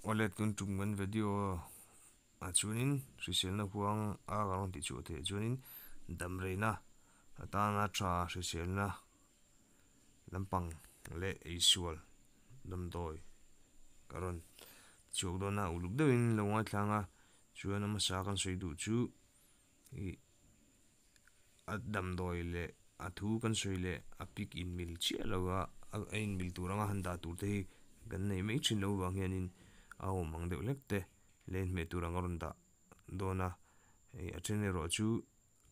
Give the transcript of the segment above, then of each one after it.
Awle tun tum kan video ah chuanin hriselna huang a kan rawn tih chhuah theih ah chuanin damreina atana tha hriselna lampang leh eisual damdawi ka rawn chhuak dawn a uluk deuhin lo ngaithlang a chuan a hmasa kan sawi duh chu ih a damdawi leh a thu kan sawi leh a pic in mil chiah lo a a in mil tur anga han dah tur te hi kan nei mai thin loh vang hianin a awm ang deuh hlek te leh inhmeh tur ang a rawn dah dawn a hei a then erawh chu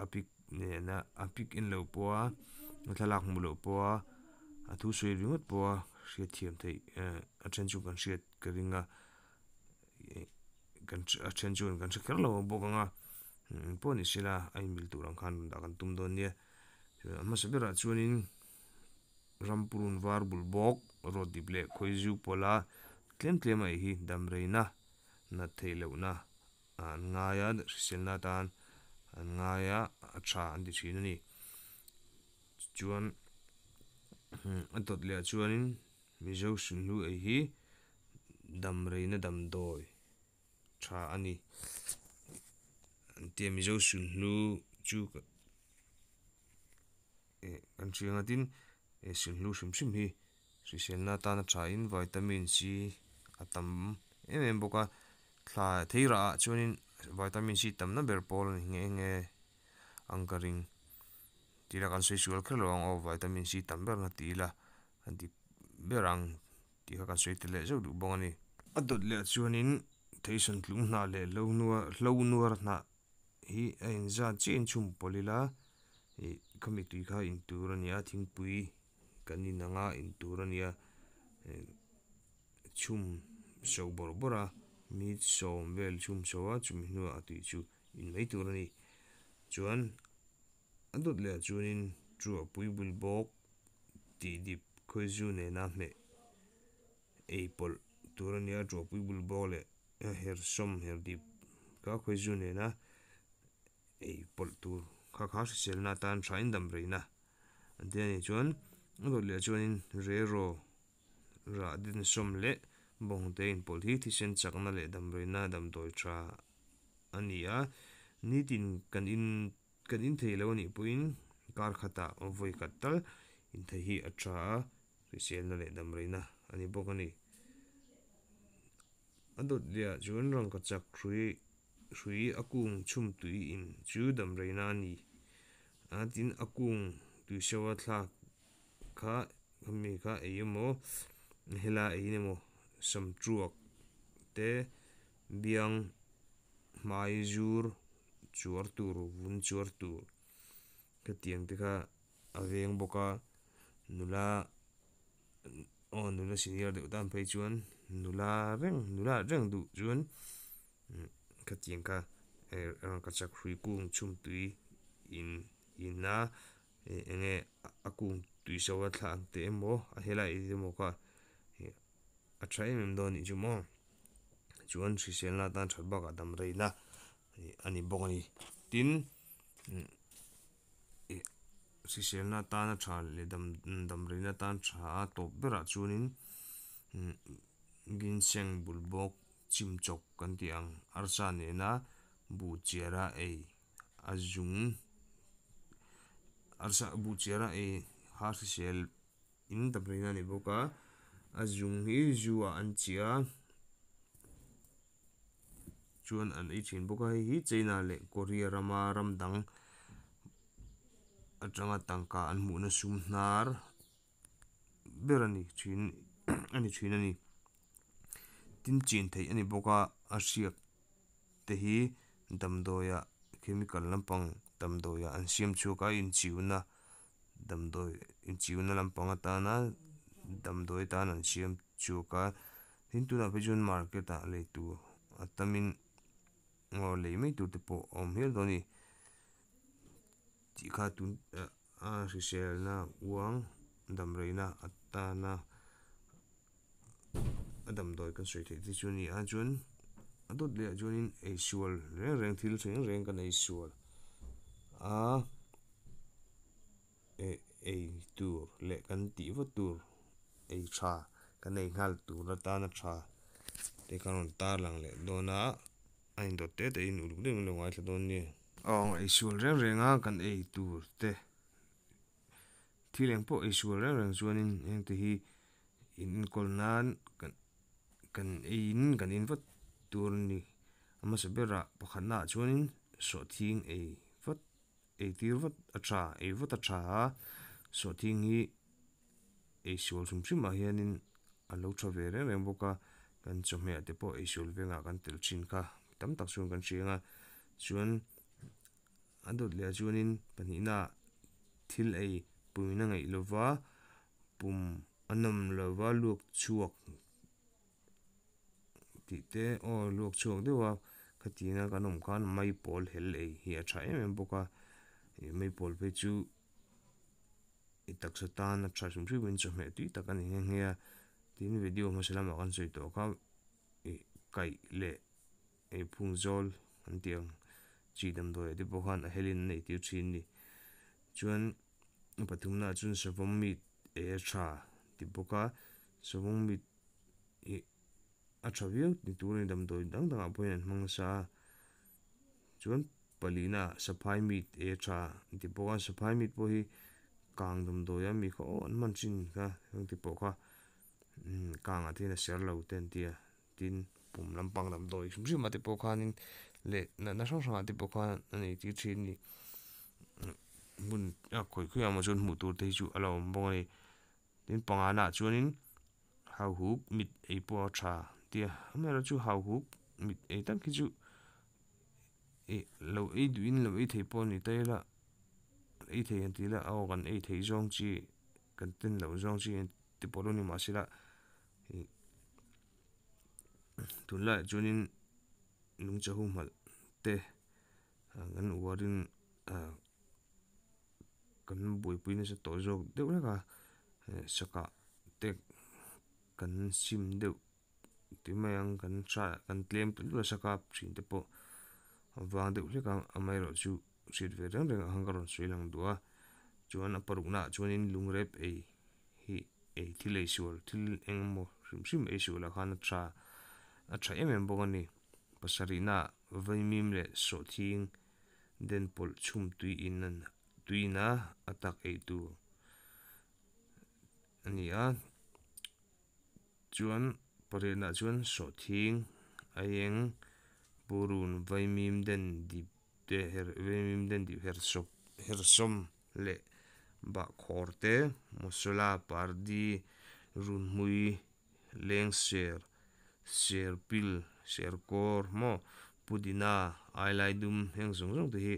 a pic nena a pic en loh pawha a thlalak hmuh loh pawha a thu sawi ringawt pawha hriatthiam theih ehh a then chu kan hriat ka ring a ih kan a then chuan kan hre kher lo bawk ang a engpawh ni sela a inmil tur ang khan rawn dah kan tum dawn nia a hmasa berah chuanin rampurun var bul bawk rawt dip leh khawizu pawlha tlem tlem a ei hi damreina nat theih lohna an ngai a hriselna atan an ngai a a tha an ti thin a ni chuan a dawt leh ah chuanin mizo sunhlu ei hi damreina damdawi tha a ni an tia mizo sunhlu chu eh kan hria ang a tin eh sunhlu hrim hrim hi hriselna atana thain vitamin C a tam em em bawk a thla thei rah ah chuanin vitamin C tamna ber pawl a ni nghe nghe ang ka ring tila kan sawi sual kher lo ang aw vitamin C tam ber na ti ila a dik ber ang tih kha kan sawi tel leh zeuh duh bawk a ni. A dawt leh ah chuanin theisawn tlung hnah leh hlo nuar hlo nuar hnah hi a inzat chiah in chhum pawlh ila ih khami tui kha in tur a ni a thingpui kan in anga in tur a ni a chhum so bawrh bawrh a minute sawm vel chhum so a chumi hnuah a tui chu in mai tur a ni chuan a dawt leh ah chuanin truahpui bul bawk tih dip khawizu nena hmeh ei pawlh tur a nia truahpui bul bawk leh hersawm her dip kha khawizu nena ei pawlh tur kha kha hriselna atan tha in dam reina an ti a nih chuan a dawt leh chuanin reraw rah densawm leh bawngte inpawlh hi thisen chakna leh damreina damdawi tha a ni a nitin kan in kan in thei lo a nih pawhin kar khatah vawi khat tal inthei hi a tha a hriselna leh damreina a ni bawk a ni. A dawt lehah chuan rangkachak hrui hrui a kung chhum tui in chu damreina a ni a tin a kung tui soa thlak kha khami kha ei emaw hela eiin emaw samtruak te biang hmai zur chuar tur vun chuar tur hetiang te kha a veng bawk a nula. Aw nula senior deuh tan phei chuan nula reng nula reng duh chuan khatiang kha rangkachak hrui kung chhum tui in in a eng nge a kung tui so a thlah ang teh emaw a helai emaw kha a tha em em dawn anih chu maw chuan hriselna atan that bakah dam reina a ni bawk a ni tin. Ih hriselna atana tha leh dam damreina atan tha a tawp berah chuanin umm ginseng bul bawk chim chawk kan tih ang arsa nena buh chiara ei a zung arsa buh chiara ei kha hrisel in damreina a ni bawk a a zung hi zu ah an chiah a. Chuan an ei thin bawk a hei hi China leh Korea rama ram dang atanga tangka an hmuhna sum hnar ber a ni thin a ni thin a ni tin chin theih a ni bawk a a hriak te hi damdawi ah chemical lampang damdawi ah an siam chhuak a inchiuna damdawi inchiuna lampang atana damdawi atan an siam chhuak a. Tin tunah phei chuan market ah lei tur a tamin aw lei mai tur te pawh a awm hial dawn a ni tih kha tun a hriselna uang damreina atana a damdawi kan sawi theih te chu a ni a chuan a dawt leh ah chuanin eisual reng reng thil reng reng kan eisual a eh ei tur leh kan tih vat tur ei tha kan ei nghal tur atana tha. Te kan rawn tar lang leh dawn a, a indawt te te in uluk deuhin lo ngaithla dawn nia. Awng ei sual reng reng a kan ei tur te thil eng pawh ei sual reng reng chuanin heng te hi in enkawl nan kan kan ei in kan in vat tur a ni. A hmasa berah pakhatna ah chuanin sawhthing ei vat ei tir vat a tha ei vat a tha a sawhthing hi ei sual hrim hrim ah hianin a lo tha ve reng reng bawk a kan chawhmeh ah te pawh ei sual vengah kan tel thin kha tam tak chuan kan hria ang a chuan a dawt leh ah chuanin pahnihna ah thil ei pumin a ngaih lova pum a nawm lova luak chhuak tih te aw luak chhuak deuh a khatianga kan awm khan maipawl hel ei hi a tha em em bawk a ih maipawl phei chu i taksa tan a tha hrim hrim in chawhmeh tui tak a ni nghe nghe a tin video hmasa lamah kan sawi tawh kha ih kaih leh ei phung zawl an tih ang chi damdawi ah te pawh khan a helin an ei tir thin a ni chuan a pathumna ah chuan savawm meat ei a tha ti bawk a savawm meat ih a tha viau ni tur a ni damdawi dang dangah pawhin an hmang nasa a chuan palina ah saphai meat ei a tha an ti bawk a saphai meat pawh hi kang damdawi a mi kha aw an hman thin kha heng te pawh kha umm kangah te hian a ser lo te an ti a tin pum lampang damdawi hrim hrim ah te pawh khanin leh natna hrang hrangah te pawh khan an ei tir thin a ni hmun a khawi khawi ah maw chuan hmuh tur te hi chu a la awm bawk a ni. Tin pangana ah chuanin hauhuk mit ei pawh a tha tia amaherawhchu hauhuk mit ei tak hi chu ih lo ei duhin lo ei thei pawh a ni ta ila ei thei han ti ila aw kan ei theih zawng chi kan ten loh zawng chi te pawh lo ni mahsela ih tunlaiah chuanin nungcha humhalh te kan uarin ah. Kan buaipui nasa tawh zawk deuh hlek a sakah te kan sim deuh ti mai ang kan hra kan tlem telh telh a saka thin te pawh a vang deuh hlek a amaherawh chu hriat ve reng reng ah khan ka rawn sawi lang duh a chuan a parukna ah chuanin lungrep ei hi ei thil ei sual thil eng emaw hrim hrim ei sual ah khan a tha a tha em em bawk a ni pasarihna ah vaimim leh sawhthing Den pawlh chhum tui in an tui in a a tak ei tur a ni a chuan pariatnah chuan sawhthing aieng purun vaimim den dip te her vaimim den dip her sawp hersawm leh bahkhawr te masala pardi runhmui lengser serpil serkawr maw pudina ailai dum heng zawng zawng te hi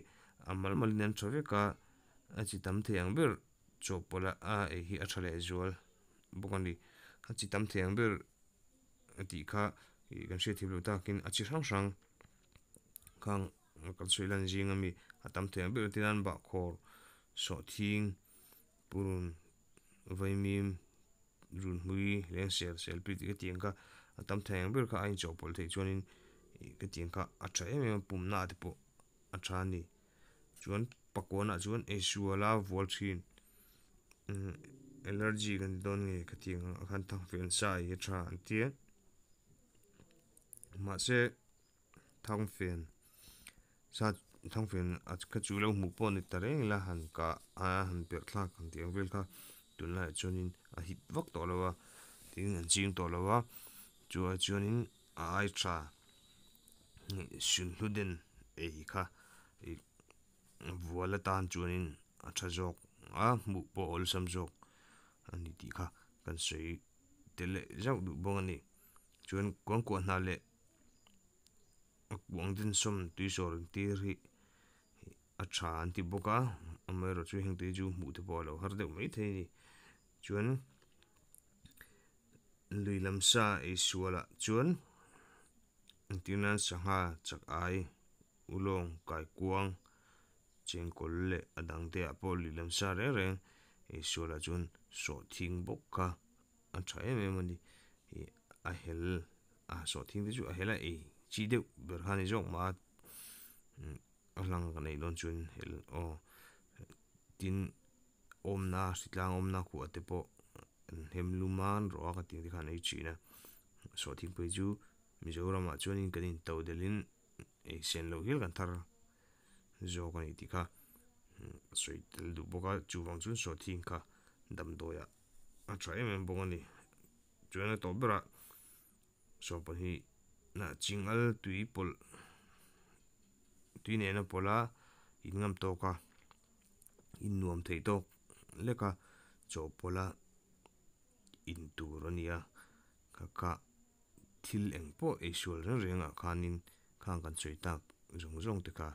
a mal malin an tha vek a a chi tam thei ang ber chawhpawlh a ei hi a tha leh zual bawk a ni a chi tam thei ang ber a tih kha ih kan hriat thiam loh takin a chi hrang hrang khang kan sawi lan zing ami a tam thei ang ber entir nan bahkhawr sawhthing purun vaimim runhmui leng sel sel pi tih ka tih ang kha a tam thei ang ber kha a inchawhpawlh theih chuanin ih ka tih ang kha a tha em em a pumna te pawh a tha a ni chuan pakuanah chuan eisuala vual thin umm allergy kan ti dawn nge ka tih ang ah khan thangfen sa ei a tha an ti a mahse thangfen sa thangfen a kha chu lo hmuh pawh a ni ta reng ila han kah a han perh thlak ang tih ang vel kha tunlaiah chuanin a hit vak tawh lo a tin an ching tawh lo a chuai chuanin a ai tha sunhlu den ei kha ih vual atan chuanin a tha zawk a hmuh pawh a awlsam zawk a ni tih kha kan sawi tel leh zauh duh bawk a ni chuan kuangkuah hna leh. A kuang densawm tui sawr an tir hi a tha an ti bawk a amaherawhchu heng te hi chu hmuh te pawh a lo har deuh mai thei a ni chuan lui lam sa ei sualah chuan entir nan sangha chak ai ulawng kaikuang chengkawl leh a dang te ah pawh lui lam sa reng reng ei sualah chuan sawhthing bawk kha a tha em em a ni ih a hel a sawhthing te chu a hel a ei chi deuh ber kha a ni zawk mah a a hlang kan ei dawn chuan hel aw tin awmna hritlang awmna khuah te pawh an hem lum a an rawh a ka tih ang te khan an ei thin a sawhthing phei chu. Mizoramah chuanin kan intodelhin ei sen loh hial kan thar zawk a ni tih kha a sawi tel duh bawk a, chuvang chuan sawhthing kha damdawiah a tha em em bawk a ni. Chuan a tawp berah sawmpahnih nah chingal tui pawlh tui nena pawlh a in ngam tawk a in nuam theih tawk lek a chawhpawlh a in tur a ni a kha kha thil eng pawh ei sual reng reng ah khanin khang kan sawi tak zawng zawng te kha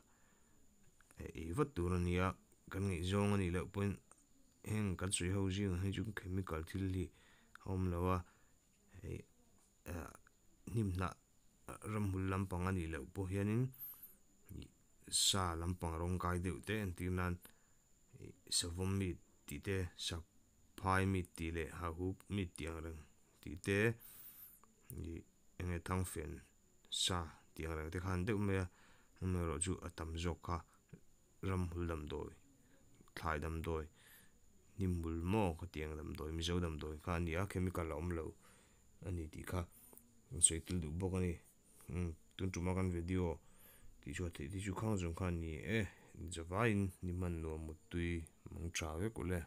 ei vat tur a ni a kan ngaihzawng a nih loh pawhin heng kan sawi ho zingah hi chu chemical thil hi a awm lo a hei ah hnim hnah ramhmul lampang a nih loh pawh hianin ih sa lampang rawng kai deuh te entir nan ih savawm meat tih te saphai meat tih leh hauhuk meat tih ang reng tih te ih eng nge thangfen sa tih ang reng te khan deuh mai a amaherawhchu a tam zawk kha ramhmul damdawi thlai damdawi hnimhmul maw khatiang damdawi mizo damdawi kha a ni a chemical a awm lo a ni tih kha an sawi tel duh bawk a ni umm tun tuma kan video tih chhuah theih te chu khang zawng kha a ni e zavaiin ni hman nuam muttui mang tha vek ule.